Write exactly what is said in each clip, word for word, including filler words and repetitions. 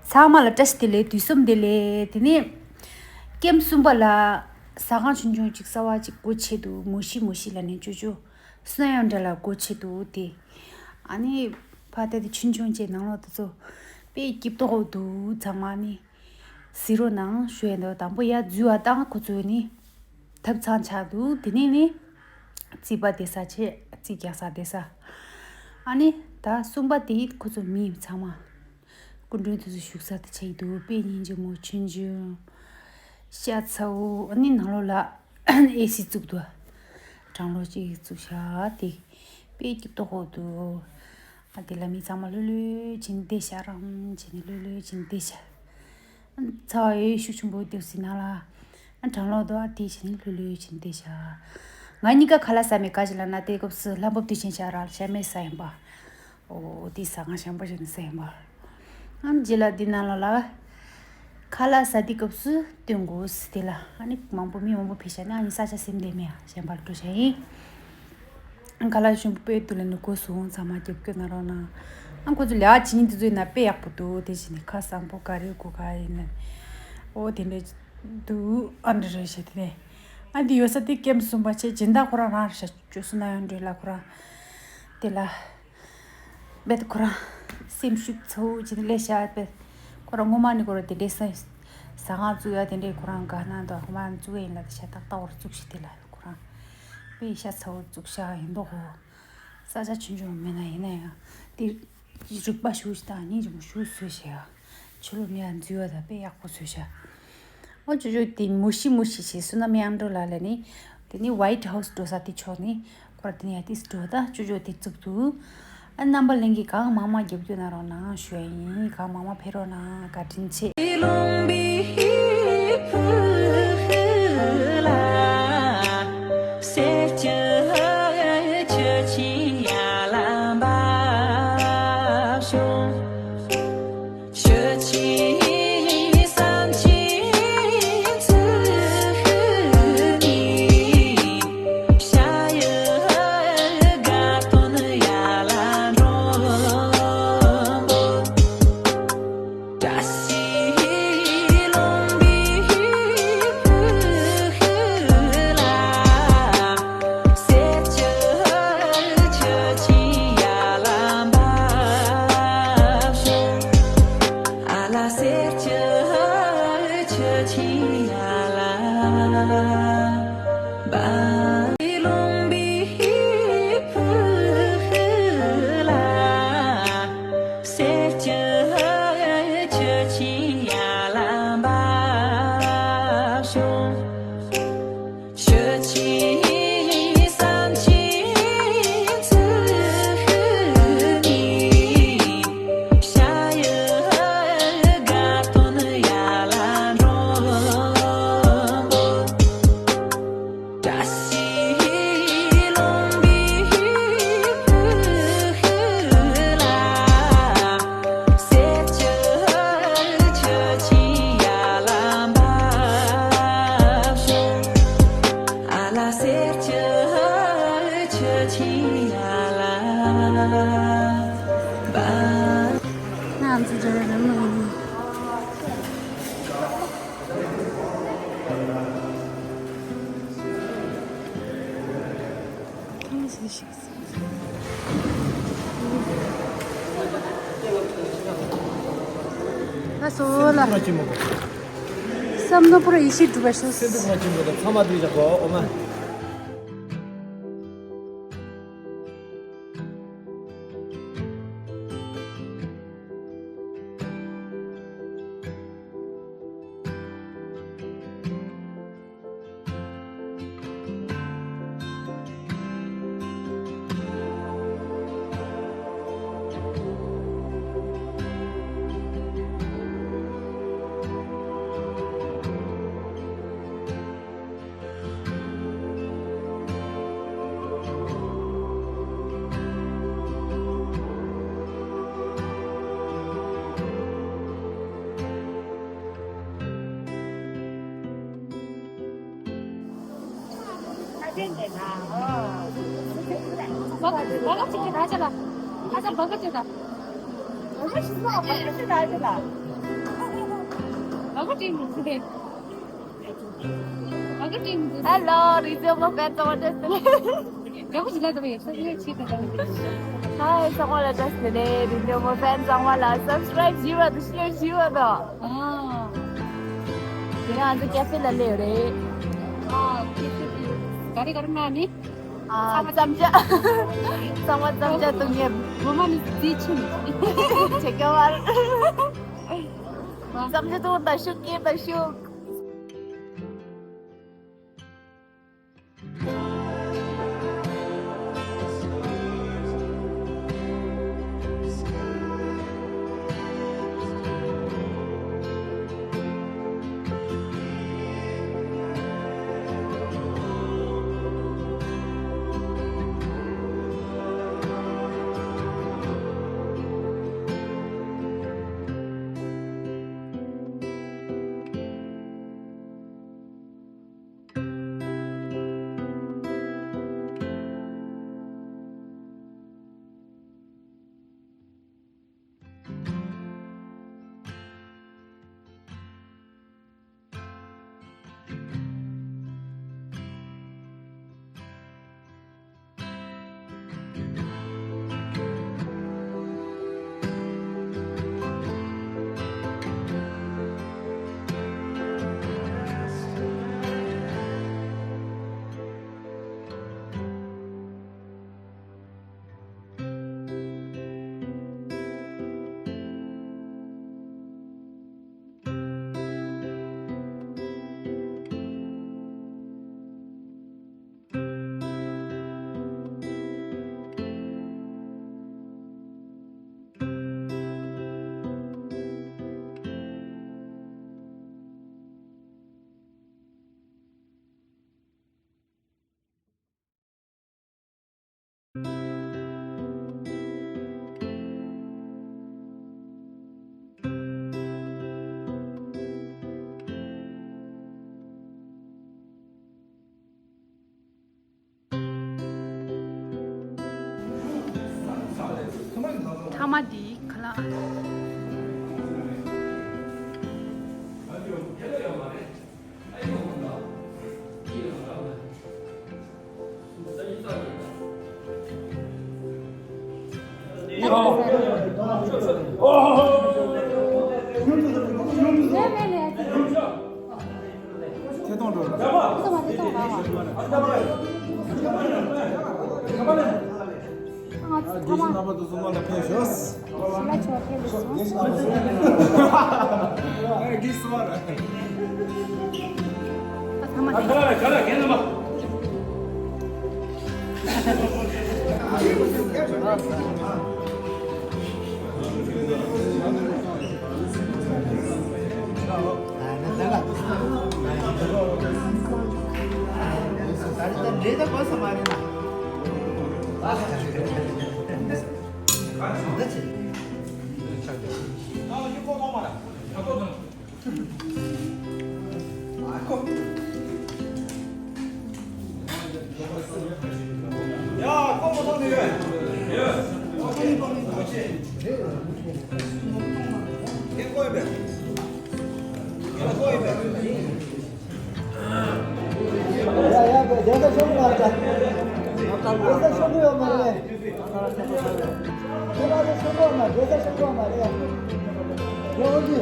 ཚང་མ་ལ་བཀྲ་ཤིས་བདེ་ལེགས། དུས་གསུམ་བདེ་ལེགས། དེ་ནས་ཀེམ་གསུམ་པ་ལ་ཟ་ཁང་ཆུང་ཆུང་ཅིག་གསར་པ་ཅིག་སྒོ་ཕྱེ་འདུག་མོ་ཤི་མོ་ཤི་ལབ་ནས་ཅོ་ཅོ་སུ་ན་ཡང་འདྲ་ལ་སྒོ་ཕྱེ་འདུག་དེ་ཨ་ནི་ཕ་ད་དེ་ཆུང་ཆུང་ཅིག་ནང་ལོགས་དེ་ཚོ་དཔེ་སྐྱིད་པོ་འདུག་ཚང་མ་ནི། གཟིགས་རོགས་གནང་ཞུ་ཡ་འདུག་དང་པོ་ཡར་འཛུལ་བ་དང་ཁོ་ཚོ་ནི་ཐབ་ཚང་ཆགས་འདུག་དེ་ནས་ནི་རྩིས་པ་བསྡད་ས་བྱས། རྩིས་རྒྱག་ས་བསྡད་ས། ཨ་ནི་ད་གསུམ་པ་དེ་ཁོ་ཚོ་མི་ཚང་མ་སྐུ་མགྲོན་དེ་ཚོ་བཞུགས་ས་དེ་ཆགས་ཀྱི་འདུག་དཔེ་སྙིང་རྗེ་མོ། ཆུང་ཆུང་ཤ་ཚ་བོ། ཨ་ནི་ནང་ལོགས་ལ་ཨེ་སི་བཙུགས་འདུག་གྲང་རླུང་ཅིག་བཙུགས་ཤག་དེ་དཔེ་སྐྱིད་པོ་འདུག་ཨ་དེ་ལ་མི་ཚང་མ་ལྷོད་ལྷོད་བྱས་ནས་བསྡད་ཤག་རང་བྱས་ནས་ལྷོད་ལྷོད་བྱས་ནས་བསྡད་ཤག་ཚ་བ་ཡོད་ཤུགས་ཆེན་པོ་སྟེར་སྲིད་ན་ལ། ཨ་གྲང་ལོག་དོ་ཨ་དེ་བྱས་ནས་ལྷོད་ལྷོད་བྱས་ནས་བསྡད་ཤག་ང་གཉིས་ཀ་ཁ་ལག་ཟ་མེད། ག་ཅི་ལབ་ན་དེ་སྐབས་སུ་ལྷམ་བབ་དེ་བྱས་ཤག་ར་ཤ་མེད་ས་ཡིན་པ། ཨོ་དེ་ཟ་ཁང་གཞན་པ་ཞིག་ནས་ཟ་ཡིན་པ། ཨ་རྗེས་ལ་དེ་ནང་ལོགས་ལ་ཁ་ལག་ཟ་དུས་སྐབས་སུ་སྟོན་དགོས་ཟེར་དེ་ལ། ཨ་ནི་མང་པོ་མི་མང་པོ་ཕེབས་ཤག་ནི་ཨ་ནི་ས་ཆ་སེམས་བདེ་མེད་ཨ་གཞན་པར་འགྲོ་ཤག་ཡིན། ཁ་ལག་ཞིམ་པོ་དཔེ་འདུག་ལ་ནི་སྒོ་སྲུང་ཚང་མ་རྒྱབ་སྐྱོར་གནང་རོགས་གནང་། ཨ་ཁོ་ཚོ་ལས་ཀ་བྱེད་མཁན་དེ་ཚོ་ཡིན་ན་དཔེ་ཡག་པོ་འདུག་དེ་བྱས་ནས་ཁ་བཟང་པོ་ག་རེ་དགོས་ག་ཡིན་ན། ཨོ་དེ་འདྲ་འདུག་ཨ་འདྲ་རེད་ཤག་དེ་ནས་ཨ་འདི་ཡོད་ས་དེ་ཀེམ་གསུམ་པ་བྱས། སྦྱིན་བདག་ཁོ་རང་རང་རེད་ཤག་ཅོ་སུ་ན་ཡང་འགྲོས་ལ་ཁོ་རང་དེ་ལ་རྦད་ཁོ་རང་སེམས་ཤུགས་ཚ་བོ་བྱས་ནས་སླེབས་ཤག་རྦད་ཁོ་རང་སྔོན་མ་ནས་ཁོ་རང་དེ་འདྲའི་ས་ཟ་ཁང་བཙུགས་ཡ་དེ་འདྲའི་ཁོ་རང་དགའ་སྣང་དང་སྔོན་མ་བཙུགས་ཡ་ཡིན་ལབ་དེ་ཤ་ཏག་ཏག་བར་བཙུགས་ཤིག་དེ་ལ་ཁོ་རང་དཔེ་ཤ་ཚ་བོ་བཙུགས་ཤག་ཡིན་མདོག་གོ་ས་ཆ་ཆུང་ཆུང་མེད་ན་ཡིན་ན་ཡང་དེ་རིག་པ་ཞུ་ཞིག་དང་སྙིང་རྗེ་མོ་ཞུ་བཟོས་ཤག་ཆུ་ལོ་ནས་འཛུལ་བ་དང་དཔེ་ཡག་པོ་བཟོས་ཤག་ཨོ་ཅོ་ཅོ་དེ་མོ་ཤི་མོ་ཤི་ཞེས་བསོད་ནམས་དབྱངས་སྒྲོན་ལགས་ལ་ནི་དེ་ནི་ཝའིཊ་ཧའུ་སི་འགྲོ་ས་དེ་ཕྱོགས་ནི་ཁོ་ར་དེ་ནི་ཡ་དེ་འགྲོ་ད་ཅོ་ཅོ་དེ་བཙུགས་འདུག་ཨ་རྣམ་པ་ལྷན་རྒྱས་གང་མང་མང་རྒྱབ་སྐྱོར་གནང་རོགས་གནང་ཞུ་ཡ་ཡིན། གང་མང་མང་ཕེབས་རོགས་གནང་། བཀའ་དྲིན་ཆེ། ལགས་སོ་ལགས། བསམ་ནོར་པུ་ར་ཡེ་ཤེས་སྒྲུབ་པར་ཤོག། སེམས་པའི་ངོ་ཅན་པོ་དང་ཚང་མ་འདུས་ཀྱང་གོ་འོ་མ། ཨ་ཁུ་ཀྲིན་གྱི་ཚེ། ཨ་ཁུ་ཀྲིན་གྱི་ཚེ། ཧེ་ལོ། རིག་འཛིན་མོ་ཕན་ཚང་མ་བཀྲ་ཤིས་བདེ་ལེགས། ཡག་པོ་ཞིག་ལ་འདུག་པས་ས་ཡོད་ཆེད་དུ་འདུག་ཧའི། ཚང་མ་ལ་བཀྲ་ཤིས་བདེ་ལེགས། རིག་འཛིན་མོ་ཕན་ཚང་མ་ལ་སབ་སི་ཀ་རའིབ་བྱས་པ་དང་ཤེར་བྱས་པ་དང་། ཨ། དེ་རིང་ང་ཚོ་ཀེ་ཧྥེ་ལ་སླེབས་ཡོད་རེད། ཨ། ཀེ་ཧྥེ་དེ་ག་རེ་ག་རེ་གནང་ནི། ཨ། མཚམས་སྦྱར། ཚང་མ་མཚམས་སྦྱར་བཏུང་མཁན། ངོ་མ་ནི་རྩིས་ཆེ་ནི་བྱེད་ཀྱི་མ་རེད། མཚམས་སྦྱར་བཏུང་དང་ཤུགས་རྐྱེན་དང་ཤུགས། ཐ་མ་འདི་ག་ལ། ཐད་གཏོང་འགྲོ་ར། རྗེས་སུ་རྣམ་པ་དུ་གསུམ་ལ་ཕེབས་ཤོག་ཞིམ་པ་ཆེ་བ་ཕེབས་ཤོག་ཨེ། གིས་སུ་བ་ར། ཨ། ཐ་མ་དེ། ཡ་ཡ། དེ་ད་ཤོག་མ་རེད། དེ་ད་ཤོག་གི་ཡོད་མ་རེད། དེ་ད་ཤོག་གི་ཡོད་མ་རེད། དེ་ད་ཤོག་གི་ཡོད་མ་རེད། ཡ། ཡོད་འོ་གི།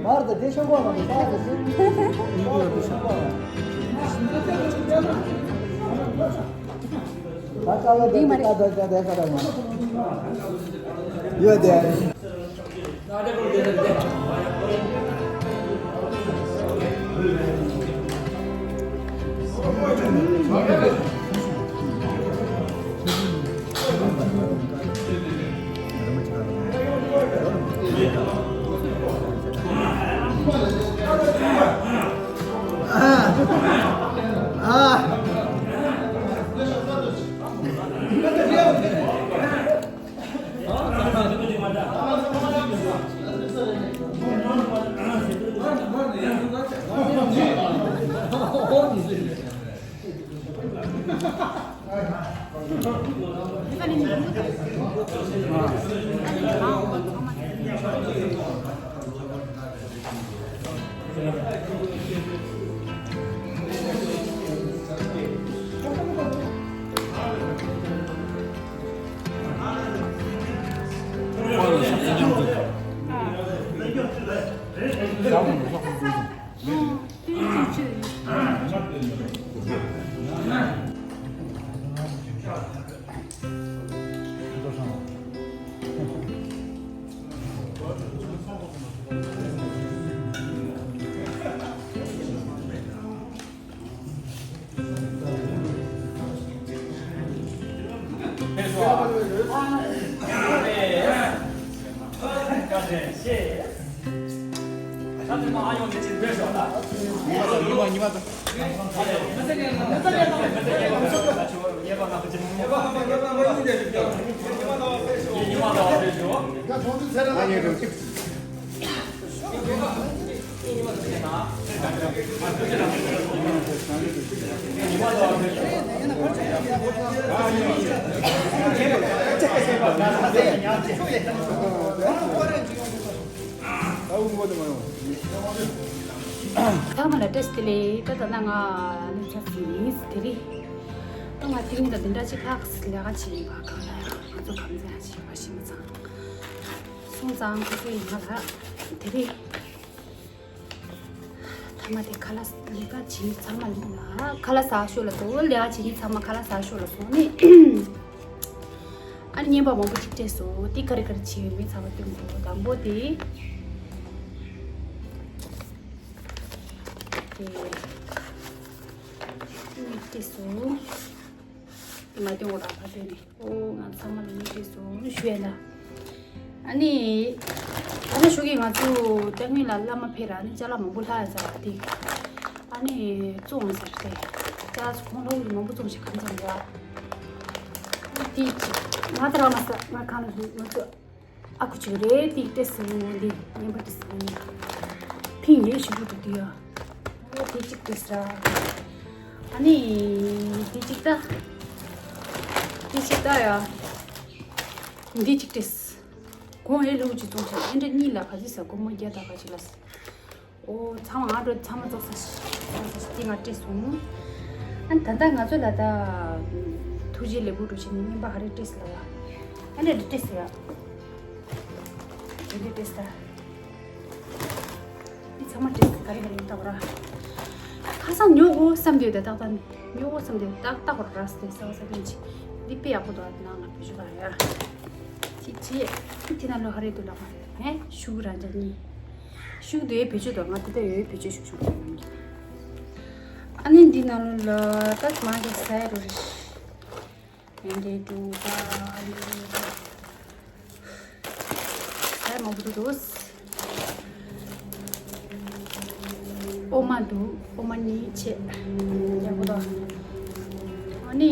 མར་ད་དེ་ཤོག་གི་ཡོད་མ་རེད། ད་དེ་ཤོག་གི་ཡོད་མ་རེད། ད་ཀ་བ་དེ་ད་ད་ད་ད་ད་ད་མ། ཡོད་དེ། ཚང་མ་ལ་བཀྲ་ཤིས་བདེ་ལེགས། ད་ད་ལྟ་ང་ནི་ཆབ་སྲིད་ཡིན་དེ་རིང་། ད་ང་དེ་རིང་ད་དེ་འདྲ་ཅིག་ལྷག་ལས་ཀ་བྱེད་ཡིན་པ་གང་ལ་ཡང་ང་ཚོ་གང་ཚེ་ཡང་བྱེད་པ་ཤི་མ་ཚང་། སོང་ཙང་ཁོ་ཚོ་ཡིན་ང་ལ་དེ་རིང་། ཐ་མ་དེ་ཁ་ལག་ལས་ཀ་བྱེད་ཚང་མ་ལ་ཁ་ལག་ཟ་ཤོག་ལ་སོང་། ལས་ཀ་བྱེད་མཁན་ཚང་མ་ཁ་ལག་ཟ་ཤོག་ལ་སོང་ནས། ཨ་ནི་བརྙན་པར་མང་པོ་ཅིག་སྤྲད་སོང་། དེ་ག་རེ་ག་རེ་བྱས་ཡོད་མེད་ཚང་མ་སྟོན་དགོས། དང་པོ་དེ། དེ། དེ་སྤྲད་སོང་། དེ་མ་སྟོན་དགོས་ར་ཕ་སྟོན་ནས། ཨོ་ང་ཚང་མ་ལ་མི་སྤྲད་སོང་ཞུ་ཡ་ན། ཨ་ནི། ད་ལྟ་ཞུ་གི་ང་ཚོ་ཏང་ཡོན་ལ་བླ་མ་ཕེབས་ར་ཨ་ནི་ཅ་ལག་མང་པོ་ལྷག་ཡ་ཟེར་བ་དེ། ཨ་ནི་བཙོང་ཟེར་ཏེ། ཅ་ལག་ཁོང་ལྷག་ཡོད་མང་པོ་བཙོང་ཞིག་གང་ཙམ་ཡོད། ཨ་དེ་ཅི། ང་ད་རང་མ་ཟ་ང་གང་ལ་ཞུ་ང་ཚོ། ཨ་ཁུ་ཅིག་རེད་དེ་ཏེ་སི་ནི་འདི་ཉན་པ་ཏེ་སི་ནི་ཕིང་ཡེ་ཞུ་རྒྱུ་འདུག་དུས་ཡ། ཨོ་དེ་གཅིག་ཏེ་ས། ཨ་ནི་དེ་གཅིག་ད། དེ་གཅིག་ད་ཡ། འདི་གཅིག་ཏེ་ས། གོང་ཨེ་ལུག་ཅིག་བཙོང་ཤག་ཨེ་འདྲ་གཉིས་ལ་ག་ཚོད་ས་སྒོར་མོ་བརྒྱ་དང་ག་ཅིག་ལ་ས། ཨོ་ཚང་མ་ང་འགྲོ་ཚང་མ་ཙོག་ས་ཤི་ཙོག་ས་ཤི་དེ་ང་སྤྲད་སོང་། ཨ་ད་ལྟ་ང་ཚོ་ལ་ད་ཐུགས་རྗེ་ལེགས་འབུལ་འགྲོ་ཆེ་ནི་རྔན་པ་ཧ་རེ་སྤྲད་སི་ལ་ཡ། ཨ་ནི་རེ་སྤྲད་སི་ཡ། རེ་རེ་སྤྲད་སི་ད། འདི་ཚང་མ་སྤྲད་སི་ག་རེ་ག་རེ་ཡིན་ལྟ་བ་ར། ཁ་སང་ཉོ་དགོས་བསམ་དུས་ད་ཏག་ཏག་ཉོ་དགོས་བསམ་དུས་ཏག་ཏག་བ་ར་སི་ཏེ་ས་བ་ས་ཀན་ཆི། འདི་དཔེ་ཡག་པོ་འདུག་ཨ་ནང་ང་བེད་སྤྱོད་ག་ཡ། ཅི་ཅི། དེ་ན་ལོ་ཧ་རེ་འདུག་ལ་མ་ཧེ་ཤུ་རང་ཅག་གཉིས། ཤུགས་དེ་བེད་སྤྱོད་དང་ང་དེ་ལྟ་ཡོད་བེད་སྤྱོད་ཤུགས་ཤུགས་དང་། ཨ་ནི་འདི་ནང་ལོ་ལ་ད་མ་གི་ཟ་ཡ་རོ་རེ། ཡང་འདྲེ་འགྲོ་ད་ཨ་ནི་ཟ་ཡ་མང་པོ་འདུག་ཨོ་མ་འདུག་ཨོ་མ་གཉིས་ཆེ། ཡག་པོ་དང་། ཨ་ནི་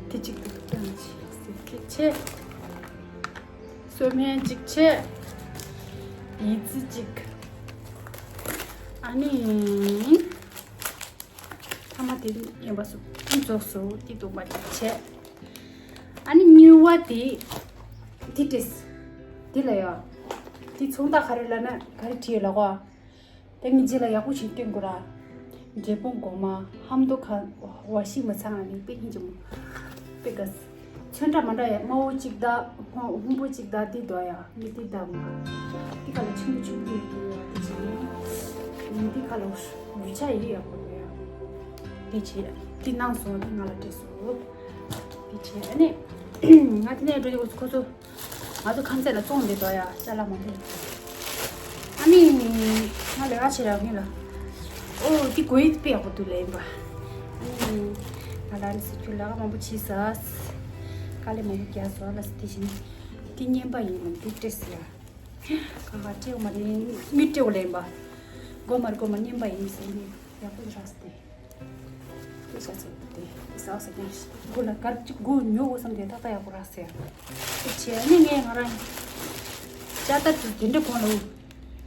དེ་གཅིག་ཏུ་འདུག་ཀྱང་ཆེ་ཟེར་གཅིག་ཆེ། སོ་སྨན་གཅིག་བྱས། ཡི་ཙི་གཅིག་ཨ་ནི། ཐ་མ་དེ་ཡིན་པ་སུ་རྫོགས་སུ་དེ་བཏུང་པ་བྱས། ཨ་ནི་གཉིས་པ་དེ། དེ་བྲིས། དེ་ལ་ཡ། དེ་ཚོང་རྟགས་ག་རེ་ལབ་ན་ག་རེ་བྲིས་ཡོད་ལ་གོ། དེ་ངས་རྗེས་ལ་ཡག་པོ་ཞིག་སྟོན་དགོས་ར། འབྲས་སྤུངས་སྒོ་མ་ཧམ་དོ་ཁ་བ་ཤི་མི་ཚང་ནི་དཔེ་ཧིན་ཅི་མོ། དཔེ་དགའ། ཚོན་ཁྲ་མ་འདྲ་ཡ་དམར་པོ་གཅིག་དང་སྔོན་པོ་གཅིག་དང་དེ་འདུག་ཡ་མི་དེ་དང་མ། དེ་ཁ་ལ་ཆེན་པོ་ཆེན་པོ་ཡོད་དུ་ཡ་དེ་བྱས་ནས། དེ་ཁ་ལ་རུ་ཆ་ཡི་ཡག་པོ་འདུག་ཡ། དེ་བྱས་དེ་གནང་སོང་དེ་ང་ལ་སྤྲད་སོང་། དེ་བྱས་ཨ་ནི། ང་དེ་ནས་འགྲོ་དུས་ཁོ་ཚོ། ང་ཚོ་ཁམས་ཚན་ལ་བཙོང་བསྡད་དོ་ཡ་ཅ་ལག་མང་པོ་ཡོད། ཨ་ནི། ང་ལས་ཀ་བྱེད་རག་མིན་ལ། ཨོ་དེ་གོ་ཡི་དཔེ་ཡག་པོ་འདུག་ལས་ཡིན་པ། ཨ་ནི། ང་ལ་ནི་སི་ཁྱུ་ལ་ཀ་མང་པོ་བྱིས་ས། དཀའ་ལས་མང་པོ་རྒྱག་སོང་ལ་སི་དེ་བཞིན། དེ་རྔན་པ་ཡིན་མིན་དེ་སྤྲད་སི་ཡ། ཁ་ཁ་སྤྲད་འོ་མ་རེད་མི་སྤྲད་འོ་ལས་ཡིན་པ། མགོ་མར་མགོ་མ་རྔན་པ་ཡིན་ཟེར་ནི་ཡག་པོ་རག་སི་དེ། དེ་ཤ་ཚ་དེ་དེ་ཟ་ཟ་ཀྱང་སྒོ་ལ་གར་གཅིག་སྒོ་ཉོ་དགོས་བསམ་དེ་ཏག་ཏག་ཡག་པོ་རག་ཟེར། དེ་བྱས་ནས་ངས་ང་རང་ཅ་ཏར་དེ་དེ་འདྲ་གོང་ལ་འུ་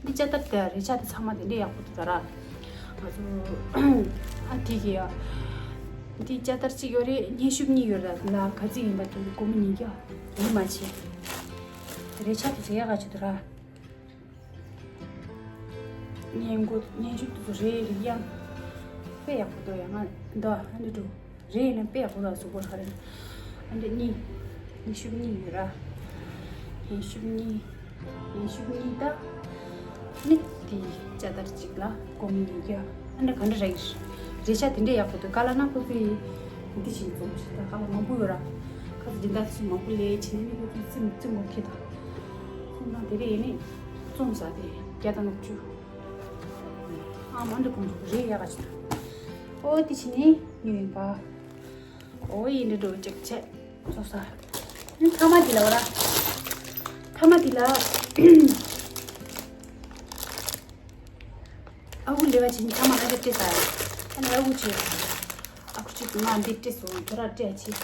འདི་ཅ་ཏར་དེ་རེ་ཆ་དེ་ཚང་མ་དེ་འདྲ་ཡག་པོ་འདུག་ད་ར། ང་ཚོ་ཨ་དེ་གི་ཡ། འདི་ཅ་ཏར་གཅིག་ཡོད་རེད། སྙན་ཤུབས་གཉིས་ཡོད་རེད། ལ་ག་ཚིག་ཡིན་པ་དེ་སྒོར་མོ་ཉིས་བརྒྱ་ཡིན་མ་བྱེད། རེ་ཆ་དེ་ཟེར་ཡག་ག་ཅིག་འདུག་ར། སྙན་མགོ་སྙན་ཞུ་དུ་རེ་རེ་ཡང་། དཔེ་ཡག་པོ་འདུག་ཡ་ང་འདུག་ཨ་འདི་འདུག་རེ་ཡིན་ན་དཔེ་ཡག་པོ་འདུག་གཟུགས་པོ་ཧ་རེ། ཨ་འདི་གཉིས། སྙན་ཞུ་གཉིས་ཡོད་ར། སྙན་ཞུ་གཉིས། སྙན་ཞུ་གཉིས་ད། ནི་དེ་ཅ་དར་གཅིག་ལ་སྒོར་མོ་ཉིས་བརྒྱ། ཨ་ནི་ག་འདྲ་རེད། རེད་ཤག་དེ་འདྲས་ཡག་པོ་འདུག་ག་ལ་ན་ཁོ་ཚོས་འདི་བཞིན་བཙོང་ཞིག་ད་ག་ལ་མང་པོ་ཡོད་ར། ཁ་ཚ་འདི་འདྲ་ཚོ་མང་པོ་ལས་བྱས་ནས་ཁོ་ཚོས་རྩིས་རྩིས་མོ་ཁྱེར་དང་། སོང་ཙང་དེ་རིང་ཡིན་ནི་བཙོང་ས་དེ་བརྒྱ་དང་ལྔ་བཅུ། ཨ་མ་འདི་གོང་ཚོ་རེད་ཡག་ག་ཅིག་འདུག་ཨོ་དེ་བྱས་ནི་ཉོས་ཡིན་པ། ཨོ་ཡིན་འདྲ་འགྲོ་ཅིག་བྱས་བཙོང་ས། ཨ་ཐ་མ་དེ་ལ་བ་ར། ཐ་མ་དེ་ལ། ཨ་ཁུ་ལས་ཀ་བྱེད་མཁན་ཚང་མ་ཨ་ཅག་སྤྲད་ས་ཡ། ཨ་ནི་ཨ་ཁུ་བྱེད། ཨ་ཁུ་ཅིག་ང་འདི་སྤྲད་སོང་ཁྱོད་ར་སྤྲད་བྱེད་ཟེར།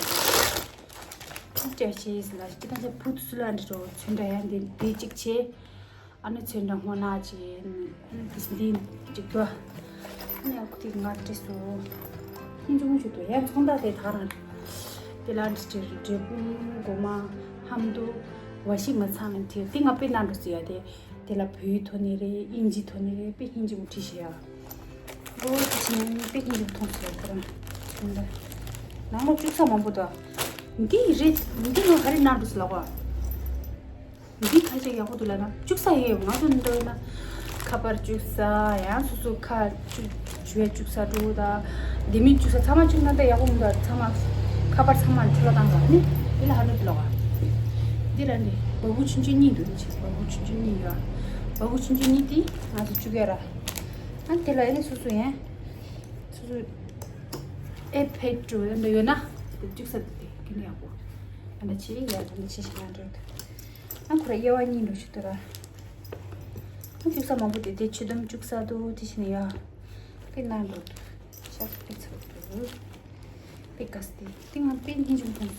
སྤྲད་བྱེད་ཟེར་ལ་སྤྲད་ད་ཆ་བུ་དུ་སུ་ལ་འདྲི་འགྲོ་ཚོན་འདྲ་ཡ་འདི་འདི་གཅིག་བྱེད། ཨ་ནི་ཚོན་འདྲ་སྔོ་ནག་བྱེད། འདི་འདི་གཅིག་དུ། ཨ་ནི་ཨ་ཁུ་དེ་ང་སྤྲད་སོང་། ཧིན་ཅུང་ཅུ་དུ་ཡ་ཚོང་བདག་དེ་དག་རང་། དེ་ལ་འདྲི་འདྲི་འབྲས་སྤུངས་སྒོ་མ་ཧམ་དུ་བ་ཤི་མ་ཚང་ལ་འདྲི་དེ་ང་དཔེ་ན་འགྲོ་ཟེར་ཡ་དེ། དེ་ལ་བོད་ཡིག་ཐོག་ནས་རེད། དབྱིན་ཇིའི་ཐོག་ནས་རེད། དཔེ་ཧིན་ཇི་མོ་བྲིས་ཤག་ཡ། ཨོ་དེ་བྱས་ནས་དཔེ་ཧིན་ཇི་མོ་མཐོང་སོང་ཁོ་རང་། ནང་ལོགས་བཅུག་ས་མང་པོ་འདུག་འདི་རེད། འདི་ནང་ག་རེ་ནང་འདུག་ཟེར་ལབ་པ། འདི་ཁ་ཤས་ཡག་པོ་འདུག་ལབ་ན་བཅུག་ས་ཡོད། ང་ཚོ་འདི་ན་ཁ་པར་བཅུག་ས། ཡང་སོ་སོ་ཁ་བཅུག་བཅུག་ཡ་བཅུག་ས་འགྲོ་ད། ལྡེ་མིག་བཅུག་ས་ཚང་མ་བཅུག་ན་ད་ཡག་པོ་མི་འདུག་ཚང་མ་ཁ་པར་ཚང་མ་འཕྲོ་བརླག་བཏང་འདུག་ནི་འདི་ལ་ཧ་ལས་ལོག་ཨ། འདི་ལ་འདི་བ་སྤུ་ཆུང་ཆུང་གཉིས་འདུག་ཅེས་བ་སྤུ་ཆུང་ཆུང་གཉིས་ཡོད། བ་སྤུ་ཆུང་ཆུང་གཉིས་དེ་ང་ཚོ་བཅུག་ཡ་ར། ཨ་དེ་ལ་ཨེ་ནི་སོ་སོ་ཡན་སོ་སོ་ཨེ་ཕེད་འགྲོ་ཡ་འདི་ཡོད་ན་དེ་བཅུག་ས་དེ་དེ་གི་ནི་ཡག་པོ། ཨ་ད་ཆེ་ཡ་ད་ནི་ཆེ་ཞིག་ཡང་འགྲོ་ད། ཨ་ཁོ་ར་དབྱེ་བ་གཉིས་འགྲོ་ཞིག་འདུག་ར། ཨ་བཅུག་ས་མང་པོ་དེ་དེ་ཆུ་དུམ་བཅུག་ས་འདུག་དེ་བཞིན་ཡ། དཔེ་ནང་འགྲོ་འདུག་ཤ་ཚ་དཔེ་ཚ་འདུག་དཔེ་དགའ་སྟེ་དེ་ང་དཔེ་སྙིང་རྗེ་མཐོང་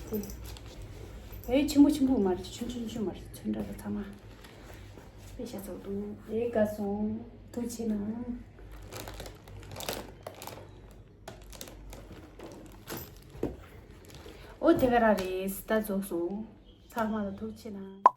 སྟེ། ཨེ་ཆེན་པོ་ཆེན་པོ་མ་རེད། ཆུང་ཆུང་ཆུང་མ་རེད། ཚོན་འདྲ་ལ་ཚང་མ། དཔེ་ཤ་ཚ་འདུག་ཨེ་དགའ་སོང་། ཐུགས་ཆེ་གནང་། ཨོ་དེ་ག་རང་རེད། ད་རྫོགས་སོང་། ཚང་མ་ལ་ཐུགས་ཆེ་གནང་།